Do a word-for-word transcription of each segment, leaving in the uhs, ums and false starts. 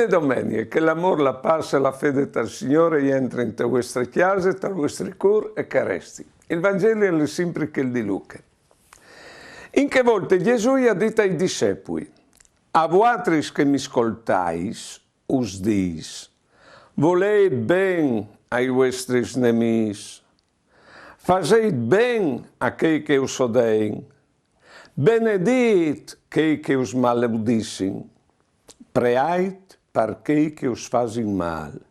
Domenie, che l'amôr, la pace, la fede tal Signôr i jentri inte vuestre cjase, tal vuestri cûr e che a resti. Il Vangeli al è simpri chel di Luche. In chê volte Jesù i à dit ai dissepui: A vuatris che mi scoltais, us dîs: volêt ben ai vuestris nemîs, fasêt ben a chei che us odein, benedît chei che us maleudissin, preait par chei che us fasin mâl.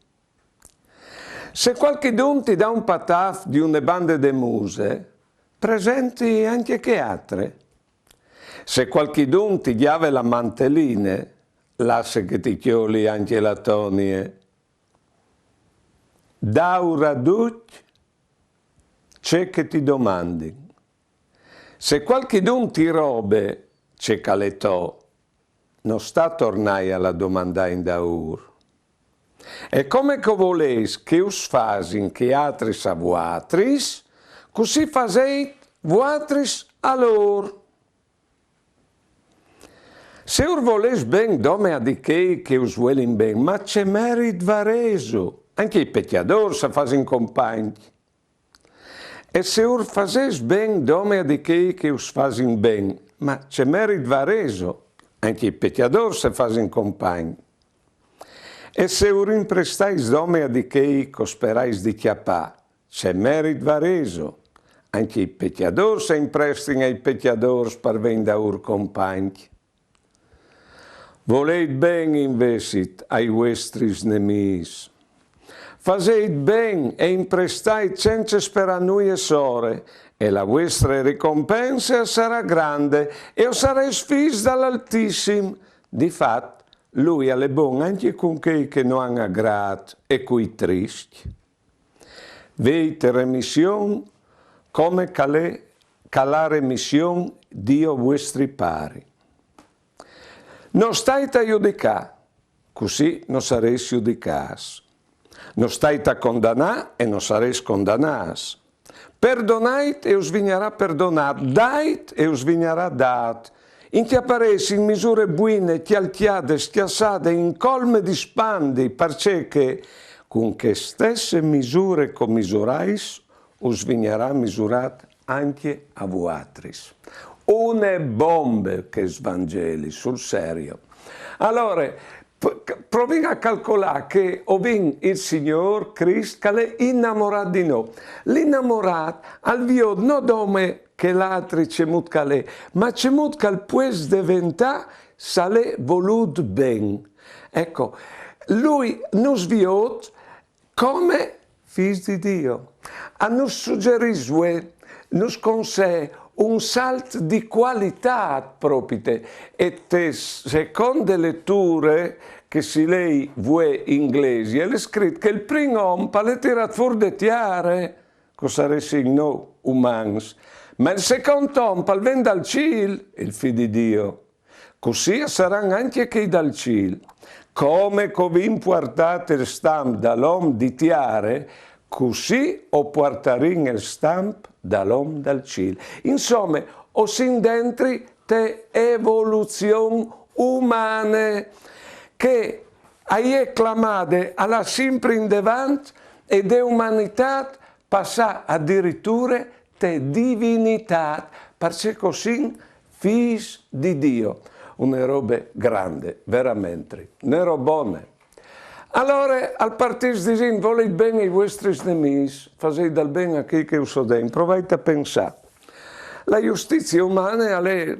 Se cualchidun ti dà un pataf di une bande de muse, presentiti ancje chê altre. Se cualchidun ti gjave la manteline, lasse che ti cjoli ancje la tonie. Daur a ducj ce che ti domandin. Se cualchidun ti robe ce che al è to, no sta tornâi a la domandâ indaûr. E come che o volês che us fasin chei altris a vuatris, cussì fasêt vuatris a lôr. Se ur volês ben dome a di chei che us vuelin ben, ma ce merit varêso? Ancje i pecjadôrs a fasin compagn. E se ur fasês ben dome a di chei che us fasin ben, ma ce merit varêso? Ancje i pecjadôrs a fasin compagn. E se ur imprestais dome a di chei che o sperais di cjapâ, ce merit varêso? Ancje i pecjadôrs a imprestin ai pecjadôrs par vê indaûr compagn. Volêt ben invezit ai vuestris nemîs. Fasêt ben e imprestait cence sperâ nuie sore, e la vuestre ricompense e sarà grande, e o sarês fîs dal Altissim. Di fat, lui al è bon ancje cun chei che no àn agrât e cui triscj. Vêt remission come che al è, che al à remission Diu vuestri Pari. No stait a judicâ, cussì no sarês judicâts. No stait a condanâ e no sarês condanâts. Perdonait e us vignarà perdonât, dait e us vignarà dât. Incjaparês in misure buine, cjalcjade, scjassade, in colme di spandi, parcè che cun chê stesse misure che o misurais, us vignarà misurât ancje a vuatris. Une bombe chest Vangeli, sul serio. Alore, p-, c-, provìn a calcolâ che o vin il Signôr Crist che al è inamorât di nô. L'inamorât al viôt no dome chel altri cemût che al è, ma cemût che al pues deventâ se al è volût ben. Eco, lui nus viôt come fîs di Diu. A nus sugjerìs vuê, nus consee un salt di cualitât propite, e te seconde leture che si lei vuê in glesie, al è scrit che il prin om al è tirât fûr de tiare, che o saressin nô umans, ma il secont om al ven dal cîl, il Fi di Diu. Cussì a saran ancje chei dal cîl. Come che o vin puartât il stamp dal om di tiare, cussì o puartarìn il stamp dal om dal cîl. Insome, o sin dentri te evoluzion umane, che e je clamade a lâ simpri indevant e de umanitât passâ adiriture te divinitât, parcè che o sin fîs di Diu. Une robe grande, veramentri. Une robone. Alore, al partìs disint: volêt ben ai vuestris nemîs, fasêt dal ben a chei che us odein. Provait a pensâ. La justizie umane al è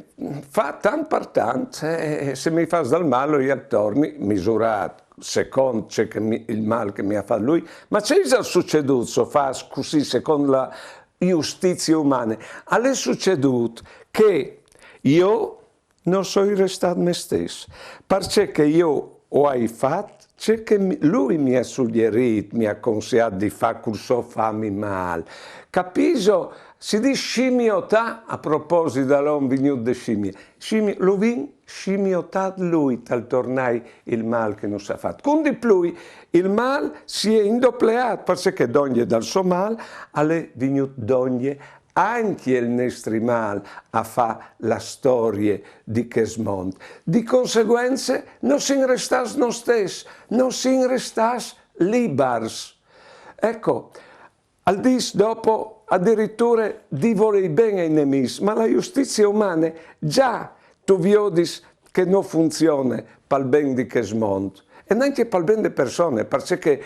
fâ tant par tant, eh, se mi fâs dal mâl, jo al torni misurât secont ce che mi, il mâl che mi à fat lui. Ma ce isal sucedût se o fâs cussì secont la justizie umane? Al è sucedût che jo no soi restât me stes, parcè che jo o ai fat ce che mi, lui mi à sugjerît, mi à conseât di fâ cul so fâmi mâl. Capîso? Si dîs scimiotâ a proposit dal om vignût de scimie. Scimi-, lu vin scimiotât lui tal tornâi il mâl che nus à fat. Cun di plui, il mâl si è indopleât, parcè che dongje dal so mâl al è vignût dongje Ancje il nestri mâl al fâs la storie di chest mont. Di conseguence, no sin restâts nô stes, no sin restâts libars. Eco, al dîs dopo adiriture di volei ben ai nemîs, ma la justizie umane za tu viodis che no funzione pal ben di chest mont. E nancje pal ben de persone, parcè che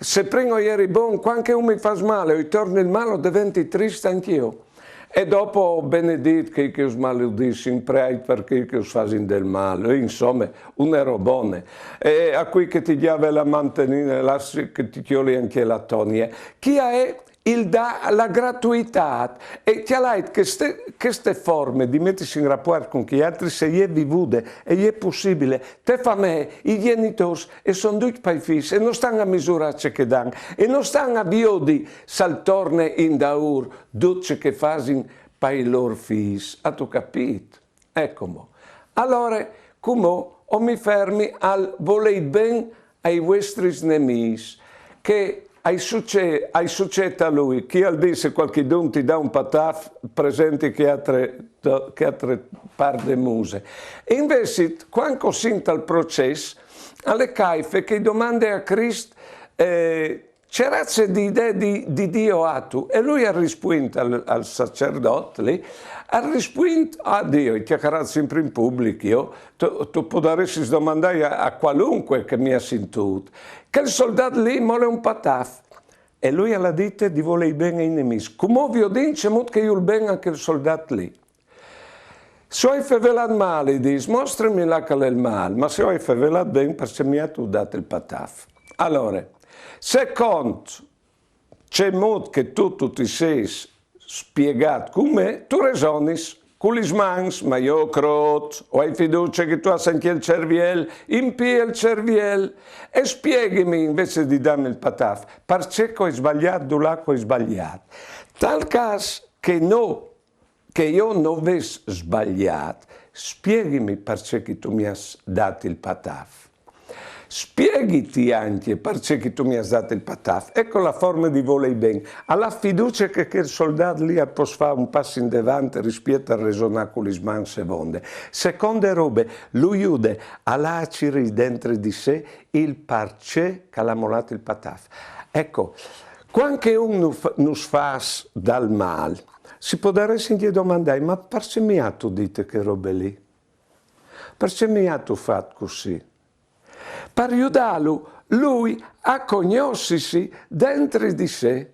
se prin o jeri bon, cuant che un mi fâs mâl e o i torni il mâl, o deventi trist ancje jo. E dopo benedît chei che us maledissin, preait par chei che us fasin del mâl, e insome, une robone. E a cui che ti gjave la mantenine, lassì che ti cjoli ancje la tonie. Chi e je il dâ la gratuitât, e cjalait cheste, cheste forme di metisi in rapuart cun chei altris e je vivude, e je pussibile. Te famee, i gjenitôrs, a son ducj pai fîs, e no stan a misurâ ce che a dan, e no stan a viodi se al torne indaûr dut ce che a fasin pai lôr fîs. Âstu capît? Eco mo. Alore, cumò o mi fermi al volei ben ai vuestris nemîs, che a i suce-, a i sucêt a lui, chi al dîs, se cualchidun ti da un pataf, presenti chê altre, chê altre part de muse. E invezit, cuant che o sin tal procès, al è Caife che i domande a Crist, eh, ce raze di idee di, di Dio âstu? E lui al rispuint al, al sacerdot li, al rispuint: «Ah, Dio, o ai cjacarât simpri in public jo, tu, tu podaressis domandâi a, a cualunche che mi à sintût. Chel soldât li al mole un pataf.» E lui al à dite di volei ben ai nemîs. Cumò o viodìn cemût che i vûl ben a chel soldât li. Se o ai fevelât mâl, i dîs, mostrimi là che al è il mâl, ma se o ai fevelât ben, parcè mi âstu dât il pataf? Alore, secont cemût che tu, tu ti sês spiegât cun me, tu resonis cu lis mans, ma jo o crôt, o ai fiducie che tu âs ancje il cerviel, impie il cerviel, e spieghimi, invezit di dâmi il pataf, parcè che o ai sbaliât dulà che o ai sbaliât. Tal câs che no, che jo no ves sbaliât, spieghimi parcè che tu mi âs dât il pataf. Spieghiti ancje parcè che tu mi âs dât il pataf. Eco la forme di volei ben. Al à fiducie che chel soldât li al pues fâ un pas indevant rispiet a resonâ cu lis mans e vonde. Seconde robe, lu jude a lâ a cirî dentri di se il parcè che al à molât il pataf. Eco, cuant che un nu f-, nus fâs dal mâl, si podarès ancje domandâi: ma parcè mi âstu dite chê robe li? Parcè mi âstu fat cussì? Par judâlu lui a cognossisi dentri di se.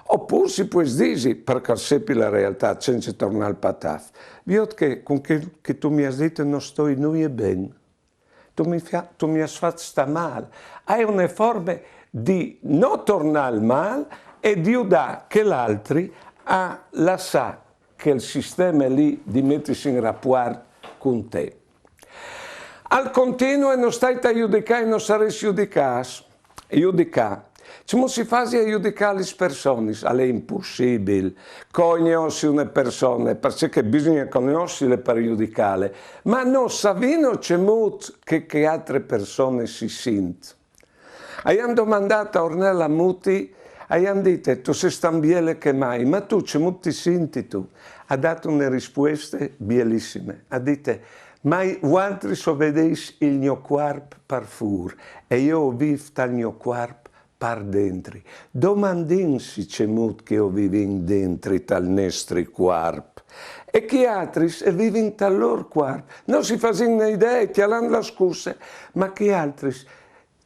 Opûr si pues dî: par che al sepi la realtât cence tornâ al pataf. Viôt che cun chel che tu mi âs dite no stoi nuie ben. Tu mi fia-, tu mi âs fat stâ mâl. E je une forme di no tornâ al mâl e di judâ chel altri a lassâ chel sisteme li di metisi in rapuart cun te. Al continue: no stait a judicâ e no sarês judicâts. Judicâ. Cemût si fasi a judicâ lis personis? Al è impussibil cognossi une persone, parcè che bisugne cognossile par judicâle. Ma no savìno cemût che, che altre persone si sint. A i àn domandât a Ornella Muti, a i àn dite: tu sês tant biele che mai, ma tu cemût ti sintistu? A à dât une rispueste bielissime. A à dite: ma vualtris o vedeis il gno cuarp par fûr, e jo o vîf tal gno cuarp par dentri. Domandìnsi cemût che o vivìn dentri tal nestri cuarp. E chei altris a vivin tal lôr cuarp. No si fasìn une idee, cjalant la scuse, ma chei altris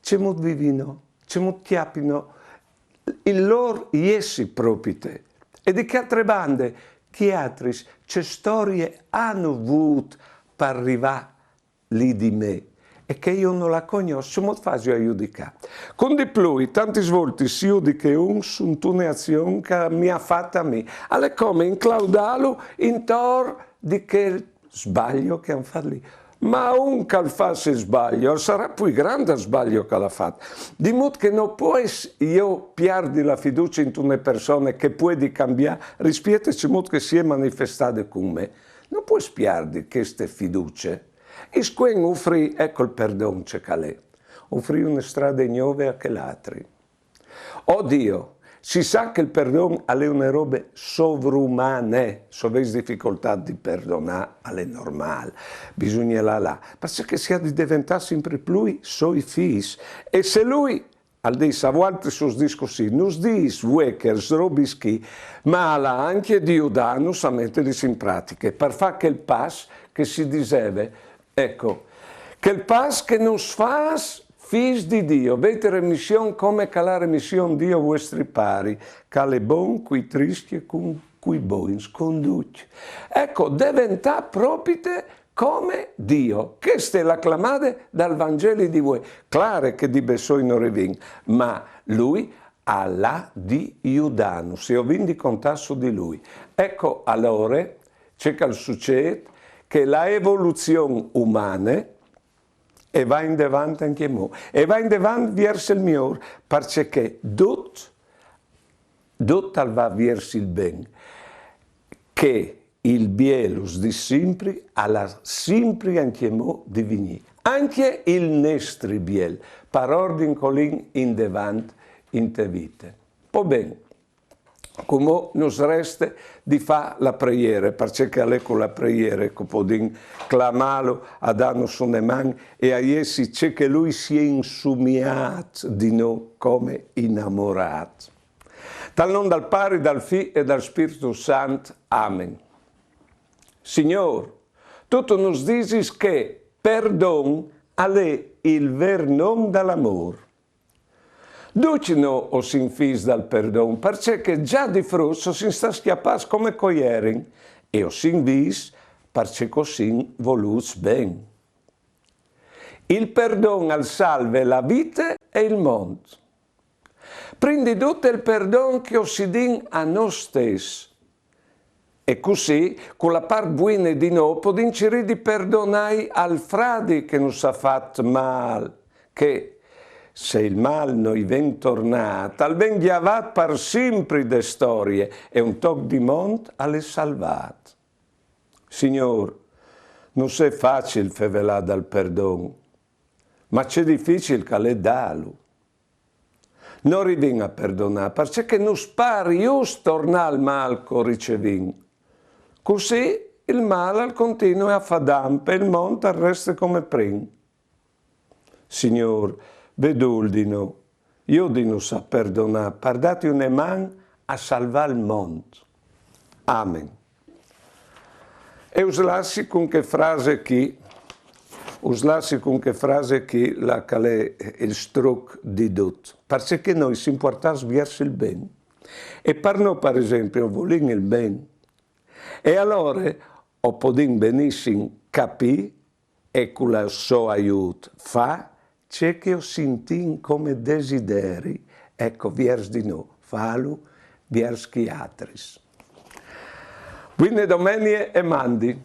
cemût vivino, cemût cjapino il lôr jessi propite. E di chê altre bande, chei altris ce storie a àn vût par rivâ li di me, e che jo no la cognòs, cemût fasio a judicâ? Cun di plui, tantis voltis si judiche un suntune azion che mi à fat a mi. Al è come inclaudâlu intor di chel sbalio che a àn fat li. Ma un che al fâs il sbalio, al sarà plui grant il sbalio che al à fat. Di mût che no pues jo piardi la fiducie intune persone che e pues cambiâ rispiet a cemût che si è manifestade cun me. No pues piardi cheste fiducie. Iscuen ufrî, eco il perdon ce che al è, ufrî une strade gnove a chel altri. O Dio, Si sa che il perdon al è une robe sovrumane, se o vês dificoltât di perdonâ al è normâl, bisugne lâ là, parcè che si à di deventâ simpri plui soi fîs. E se lui al dîs: a vualtris us dîs cussì, nus dîs vuê chês robis chi, ma al à ancje di judânus a metêlis in pratiche, par fâ chel pas che si diseve, eco, chel pas che nus fâs fîs di Diu, vêt remission come che al à remission Diu vuestri pari, che al è bon cui triscj e cun cui bogns, cun ducj. Eco, deventâ propite come Diu. Cheste e je la clamade dal Vangeli di vuê. Clare che di bessôi no rivìn, ma lui al à di judânus, e o vin di contâ su di lui. Eco alore ce che al sucêt, che la evoluzion umane e va indevant ancjemò, e va indevant viers il miôr, parcè che dut, dut al va viers il ben, che il biel, us dîs simpri, al à simpri ancjemò di vignî. Ancje il nestri biel, par ordin che o lin indevant inte vite. Po ben, cumò nus reste di fâ la preiere, parcè che al è cu la preiere che o podìn clamâlu a dânus une man e a jessi ce che lui si è insumiât di nô come inamorât. Tal non dal Pari, dal Fi e dal Spirtu Sant. Amen. Signôr, tu tu nus disis che perdon al è il vêr non dal amôr. Ducj nô o sin fîs dal perdon, parcè che za di fruts o sin stâts cjapâts come che o jerin, e o sin vîfs parcè che o sin volûts ben. Il perdon al salve la vite e il mont. Prin di dut il perdon che o si din a nô stes. E cussì, cu la part buine di nô, o podìn cirî di perdonâi al fradi che nus à fat mâl, che, se il mâl no i ven tornât, al ven gjavât par simpri de storie e un toc di mont al è salvât. Signôr, nus è facil fevelâ dal perdon, ma ce dificil che al è dâlu. No rivìn a perdonâ, parcè che nus pâr just tornâ il mâl che o ricevìn. Cussì il mâl al continue a fâ damp e il mont al reste come prin. Signôr, ve dûl di nô, judinus a perdonâ, par dâti une man a salvâ il mont. Amen. E us lassi cun chê frase chi, us lassi cun chê frase chi, la che al è il struc di dut. Parcè che nô o sin puartâts viers il ben. E par nô, par esempli, o volìn il ben. E alore o podìn benissim capî e cul so aiût fâ ce che o sintìn come desideri, eco, viers di nô, fâlu viers chei altris. Buine domenie e mandi.